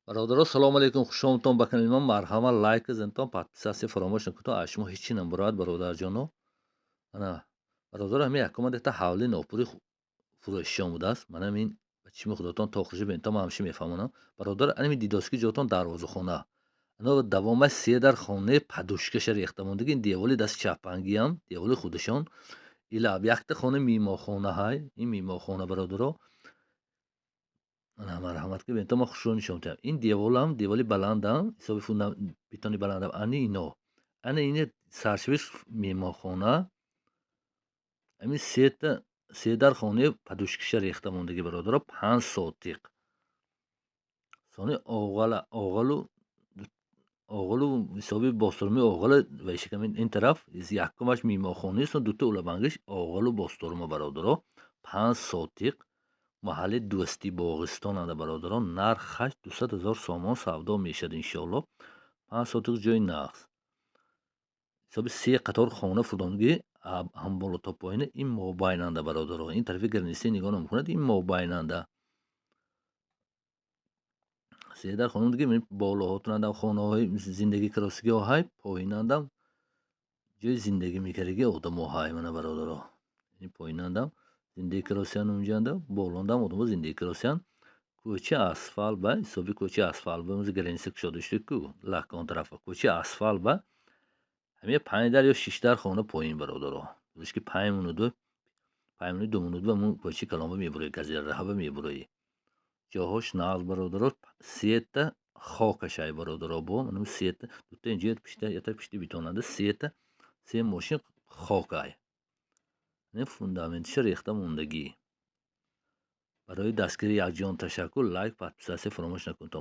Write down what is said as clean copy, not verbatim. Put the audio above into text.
Бародаро, салому алейкум, хушомадтон ба канали ман. Марҳамат, лайк зантон, подписаться фаромӯш накунтон. Аз шумо ҳеҷ чи намебарояд, бародарҷоно. Ана, бародаро, ҳамин якума дета ҳавли нопури фурӯшӣ омадааст. Манам ин ба чишми худотон то хуши бинтон, ман ҳамеша мефаҳмонам. Бародар, анами дидоски ҷотон дарвозахона. Ано давомаш се дар хонаи подушкаша рехта мондагӣ, ин деволи дасти чаппангиам, деволи худашон. Илаб якта хона меҳмонхона ҳай, ин меҳмонхона, бародаро. Ана, марҳамат, ки бинтон, ман хушрӯ нишон медиҳам. Ин деволам, деволи баландам, ҳисоби бетони баландам, ани ино. Ана ини саршавиш меҳмонхона. Ҳамин сета се дар хонаи подушкаша рехта мондагӣ, бародаро, 5 сотиқ. Сони оғала, оғалу оғалу ҳисоби бостурмаи оғала вайшикам ин тараф якумаш меҳмонхонаест, дута улабангиш оғалу бостурма, бародаро. 5 сотиқ, маҳалли Дӯстӣ Боғистон анда, бародарон, нархаш 200 000 сомон савдо мешавад, иншоалло. 5 сотиқ ҷои нағз. Ҳисоби се қатор хона фурдондагӣ ҳам боло то поёна, ин мобайнанда, бародаро. Ин тарафи граница нигоҳ намекунад, ин мобайнанда. Се дар хона диги болоҳотунандам хонаҳои зиндагӣ каросигиҳо ҳай, поинандам ҷои зиндагӣ мекардагӣ одамо ҳай, мана, бародаро. Ин поинандам зиндагӣ каросиян, унҷанда болондам одамо зиндагӣ каросиян. Кӯча асфалт ба, ҳисоби кӯча асфалт ба, граница кушода шуда ку лак он тарафа. Кӯча асфалт ба ҳамин панҷ дар ё шиш дар хона поин, бародаро. Ки 5 минуту 5 минут, 2 минут ба мун кӯчаи калонба мебуроӣ, газелраҳаба мебуроӣ. Ҷоҳош нағз, бародаро, сета хокашай, бародаро, бо манам сета дута инҷо пишта, ята пишти бетонанда сета се мошин хокай. Фундаментиша рехта мондагӣ. Барои дастгирӣ якҷон ташаккур. Лайк, подписаться фаромӯш накунед.